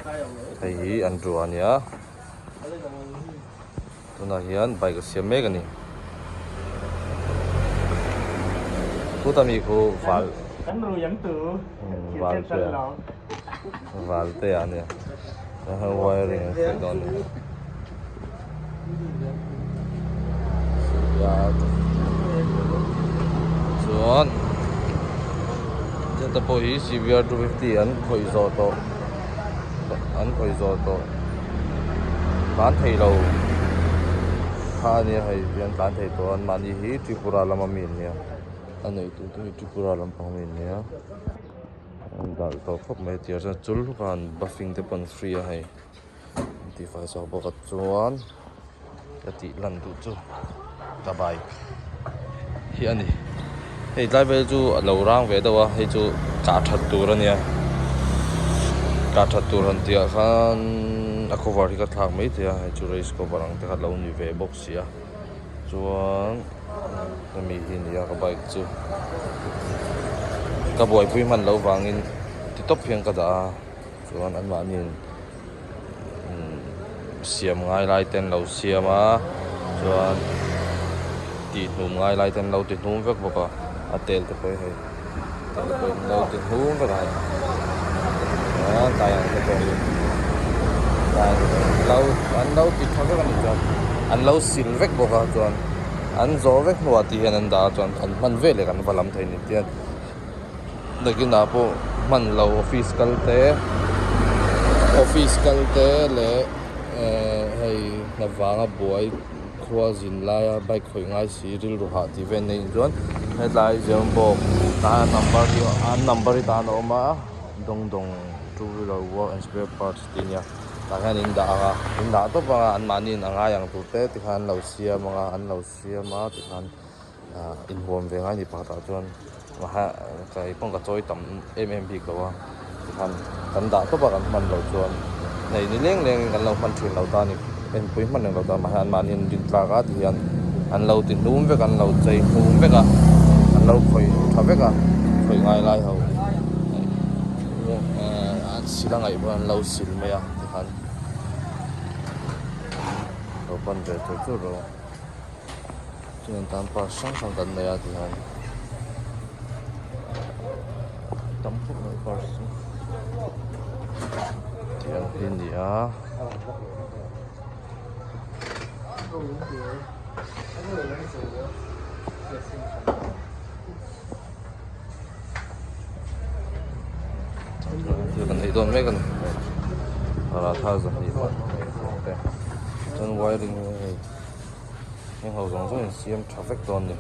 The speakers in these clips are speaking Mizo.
Hei hi Andrew a nia. Tunah hian bike a siam mek a ni. Khuta mi khu val val te a nia. Wiring an khawih dawn a ni. Chuan heta pawh hi CBR 250 an khawih zawh tawh an khawih zawh tawh tlan thei lo kha a nia hei hian tlan thei tawh a mahni hi Tripura lama mi an nia a neitu te hi Tripura lampang mi an nia an dalh tawh khawp mai tia chuan chul hluk a an buffing te pawh an free a hei. Tihfai chhuak bawk a chuan ka tih lan duh chu ka bike hi a ni hei tlai vel chu a lo rang ve deuh a hei chu kah that tur a nia kah that tur han tih ah khan a cover hi ka thlak mai thei a hei chu race cover ang te kha lo ni ve bawk si a chuan hemi hi a ni a ka bike chu ka buaipui hman loh vangin ti tawp hian ka dah a. Chuan anmahniin siam ngai lai te an lo siam a chuan tih hnum ngai lai te an lo ti hnum vek bawk a a tel te pawh hi hei tel te pawh hi an lo ti hnum vek a hei chuan tlai ang te pawh hi tlai ang te pawh hi lo an lo ti tha vek a ni chuan an lo sil vek bawk a chuan an zawh vek hnuah tih hian an dah a chuan an hman veleh kan va lam thei ni tian. Nakinah pawh hman lo office kal te office kal te leh ehh hei hna vanga buai khua zin laia bike khawih ngai si rilru hah tih vel nei chuan hetlai Zirmbawk tah number hi an number hi tan a awm a dawng dawng two wheeler work and spare parts tih a nia tah hian in dah ang a in dah tawp ang a anmahniin a ngai ang tur te tikhan an lo siam ang a an lo siam a tikhan. Ahh inhuam ve ngai ni pakhatah chuan kei pawn ka chawi tam em em bik lo a tikhan kan dah tawp a kan hman loh chuan nei ni leng lengin kan lo hman thin lo ta a ni enpui hman reng lo ta mahse anmahni an rin tlak a tihian an lo ti hnum vek a an lo chei hnum vek a an lo khawih tha vek a khawih ngai lai ho ahh an sil a ngaih pawh an lo sil mai a tikhan lo pan ve tur tur rawh. Chuan tan park hrang hrang kan nei a tihian tam khawp mai park chu tiang hi a ni a. Thil kan ei dawn mek a ni paratha zahnih te chuan wiring hi hei. Heng ho zawng zawng in siam tha vek dawn ni.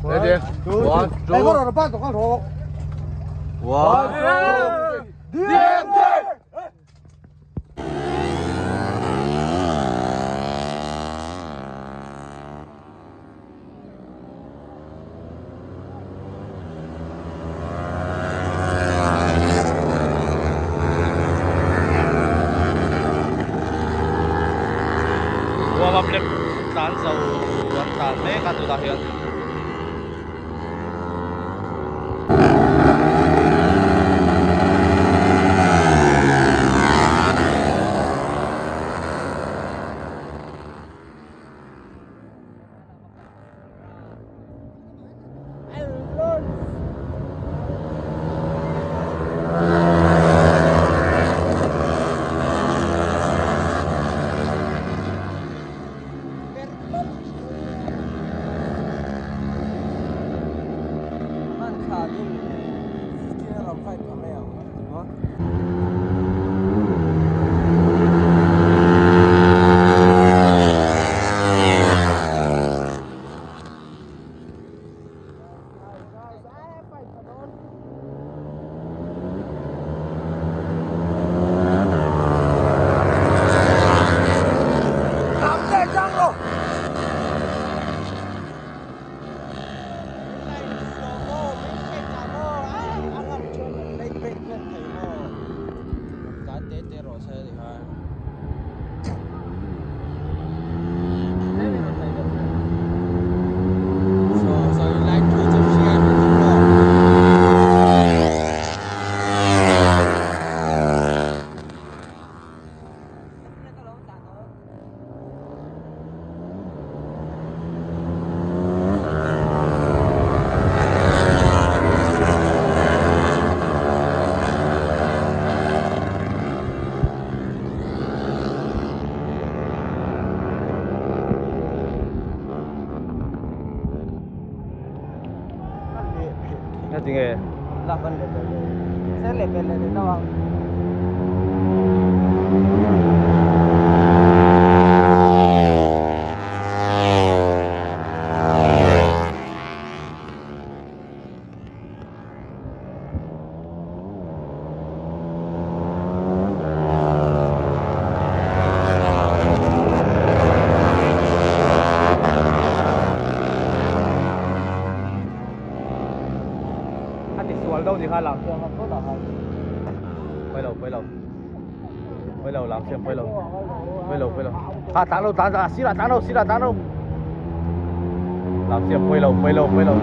Ready? One, two. One, two. Warm up lap tlan zo an tlan mek a tunah hian. Tinge A ti sual deuh ni kha lang chiang a phawt ah khan pawi lo pawi lo pawi lo lang chiang pawi lo pawi lo pawi lo ha tlan lo tlan a sirah tlan lo sirah tlan lo lang chiang pawi lo pawi lo pawi lo.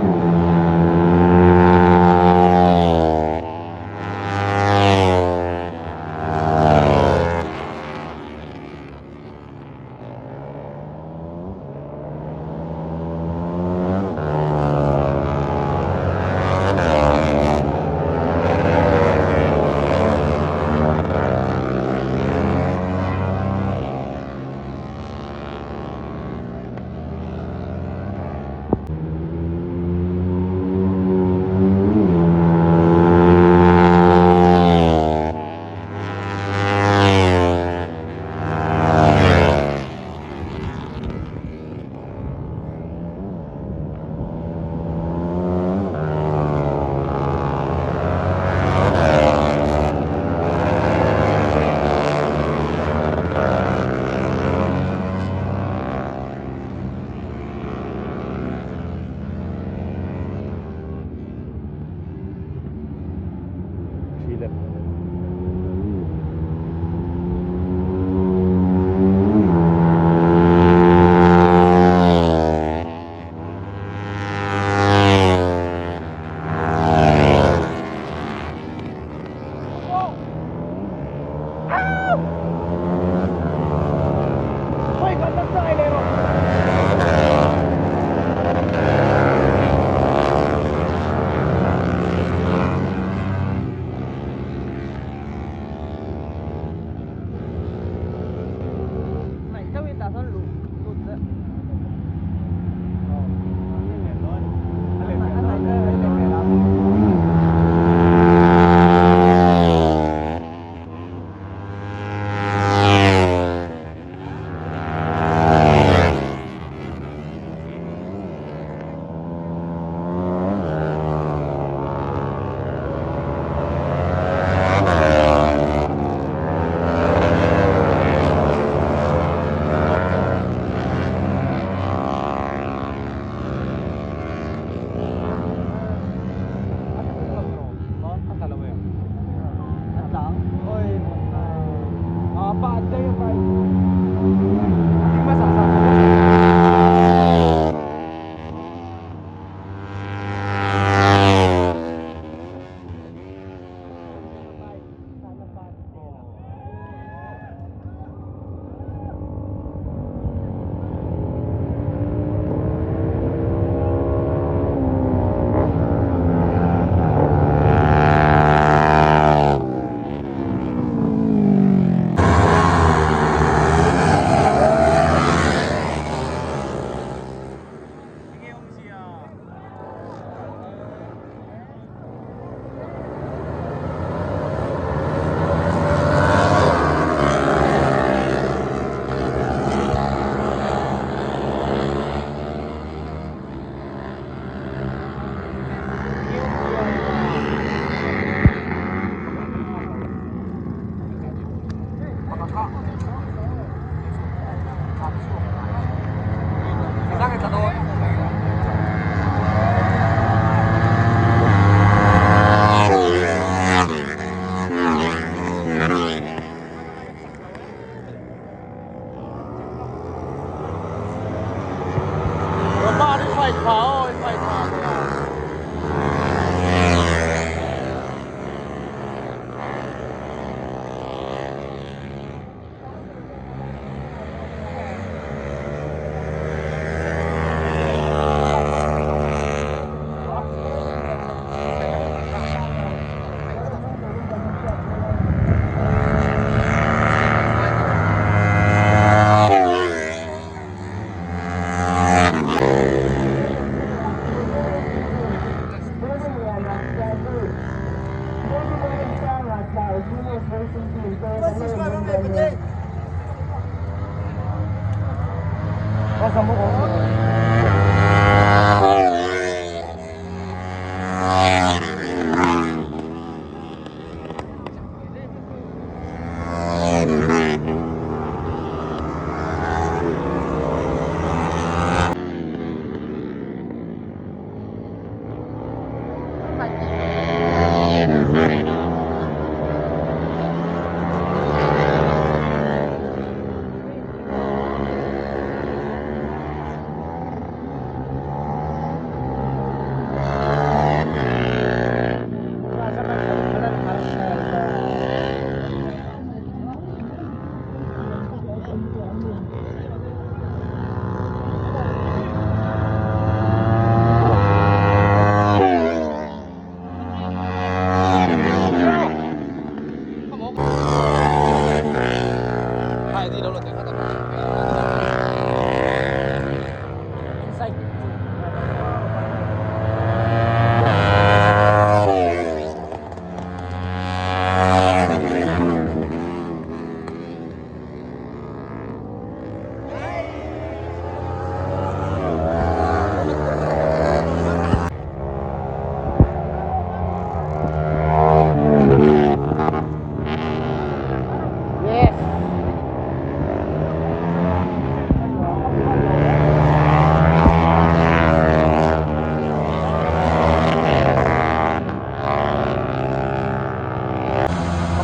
Fight tha aw, i fight tha nia.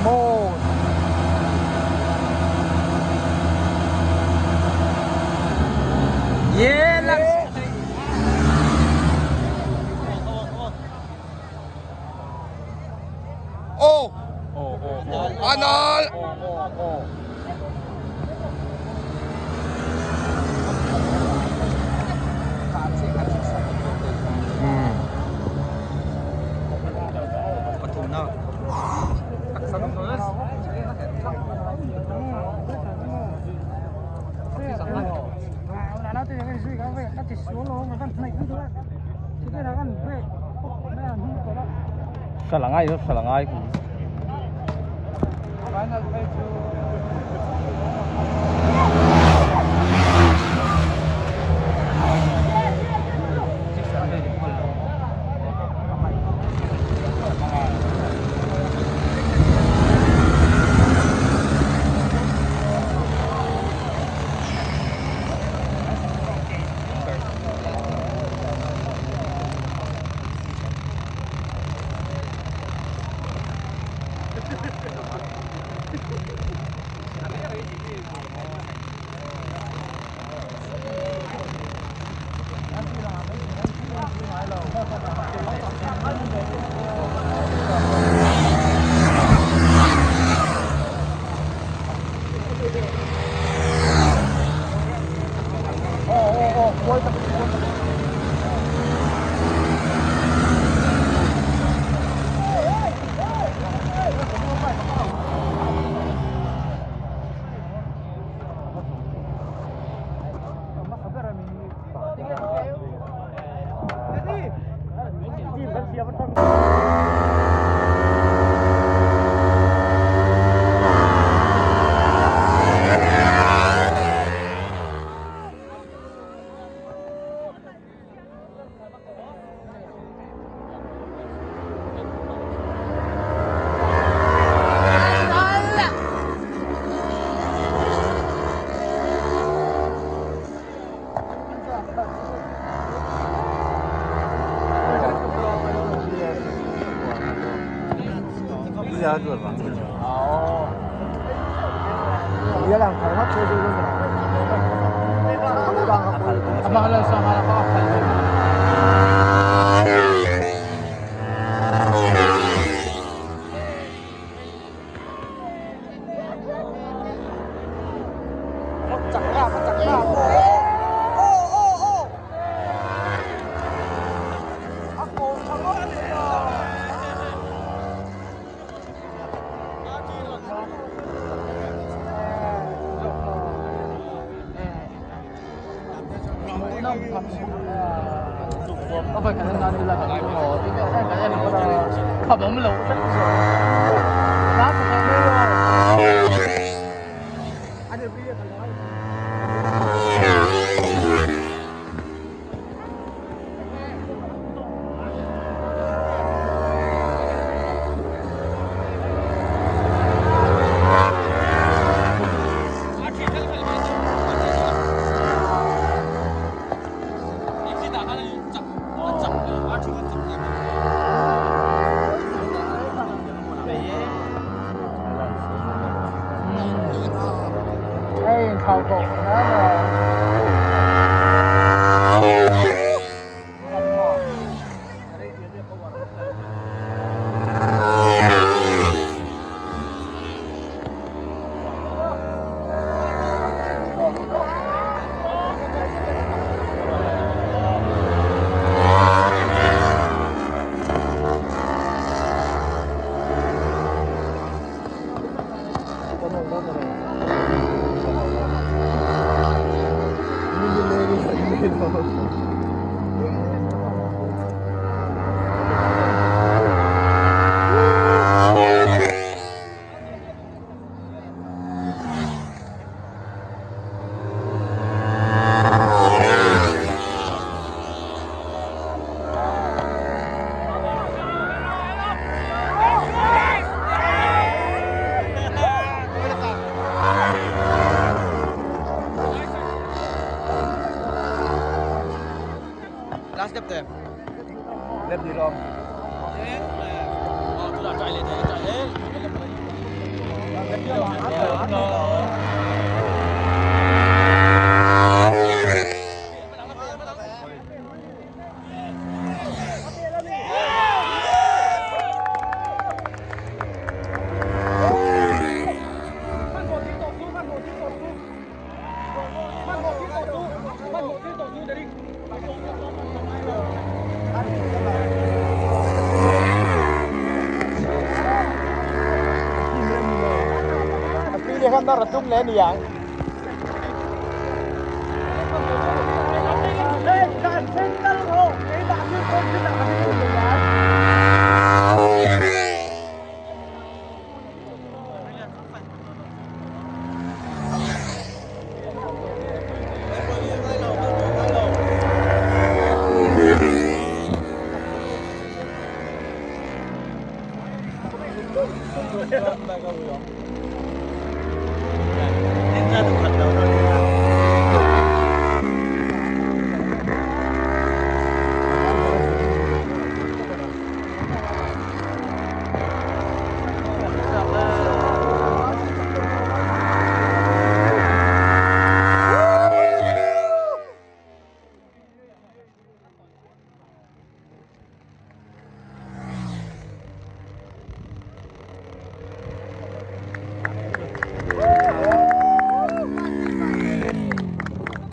Come on. Yeah, lang. Oh! Oh, oh, oh. Anal! Oh, oh, oh. Salangai, salangai.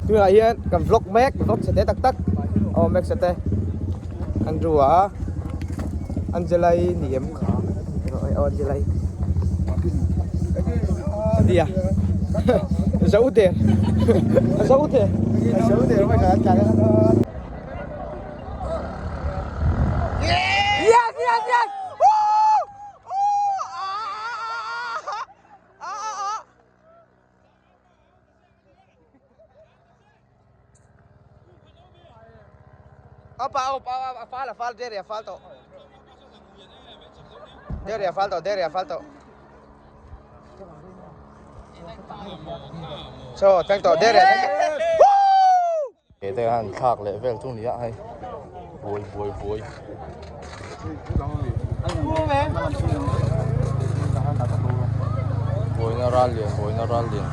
Tunah hian kan vlog mek vlog chhe te tak tak aw mek chhe te Andrew a Angela-i ni em kha aw Angela-i ania zo der zo der zo der mai kha an Yes, yes, yes! Woo! Woo! Ah! Ah, ah, ah. Apa, apa, apa, fal, fal, dere, fal to. Dere, fal to, dere, fal to. So, thank to, dere, thank you. He te khan thlak leh vel chu nia hei buai buai buai. Buaina ral lian buaina ral lian.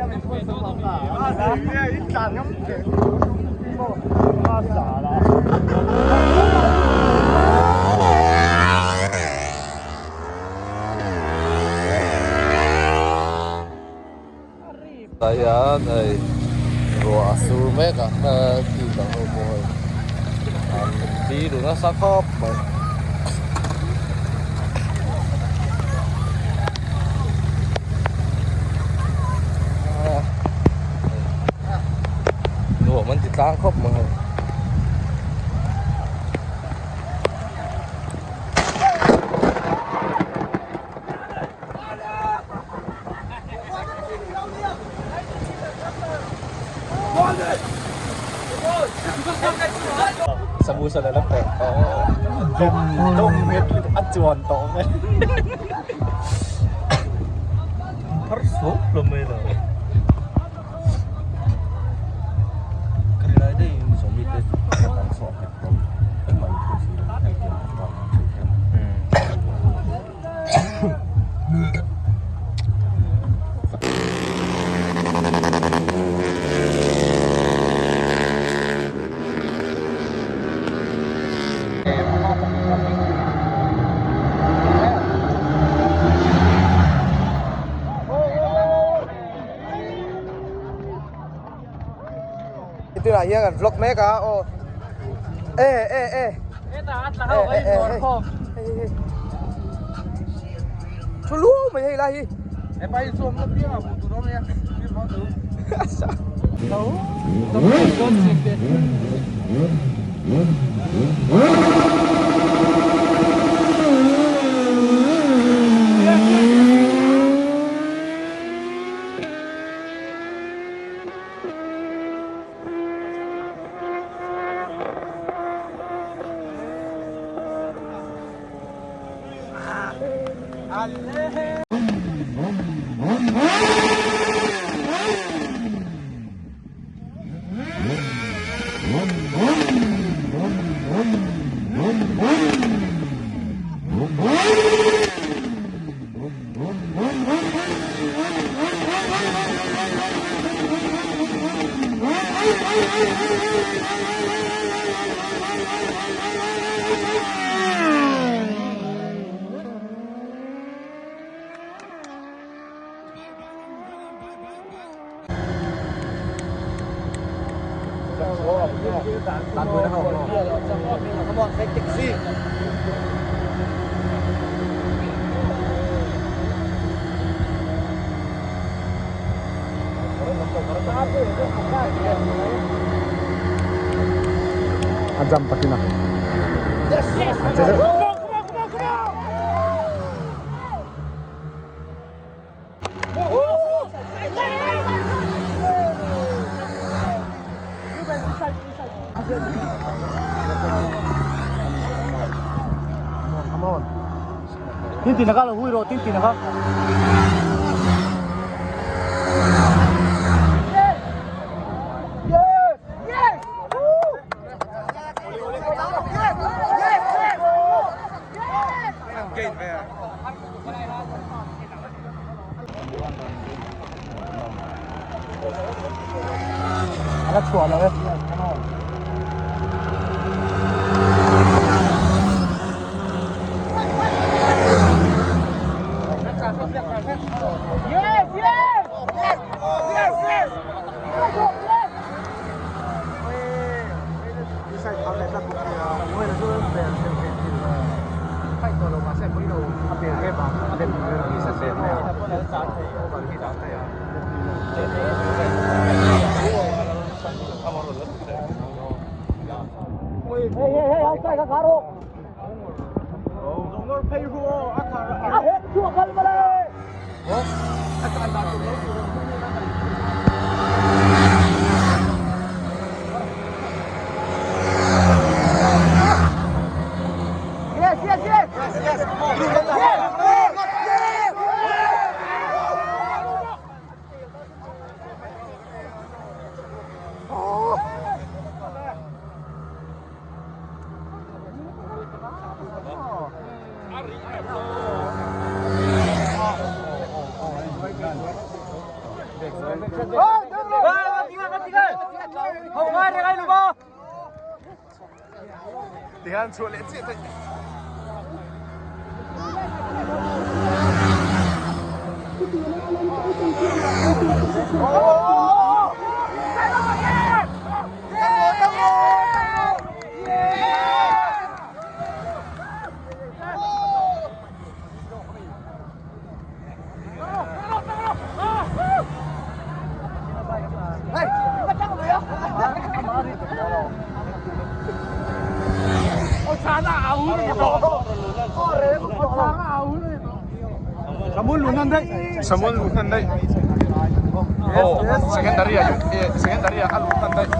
Tah hian hei ruah a sur mek a khi dang ho pawh hei an thi duh nasa khawp mai. Nuam an ti tlang khawp mai hei. Tunah hian kan vlog mek a aw e e e thu luau mai hei lai hi A jump patin a. Tihian chhuah leh chiah theih. Samuel luh hnan daih. Oh, secondary ah secondary ah a luh hnan daih.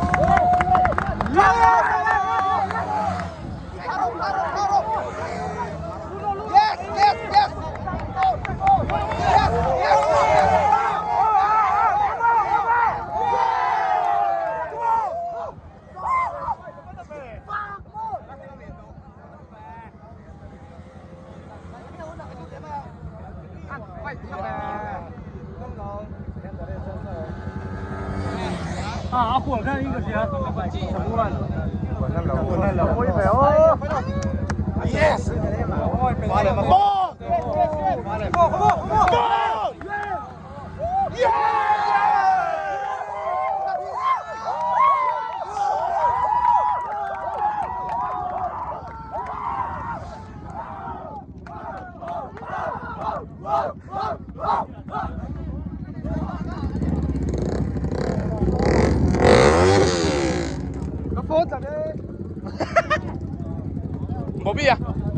Bobby à?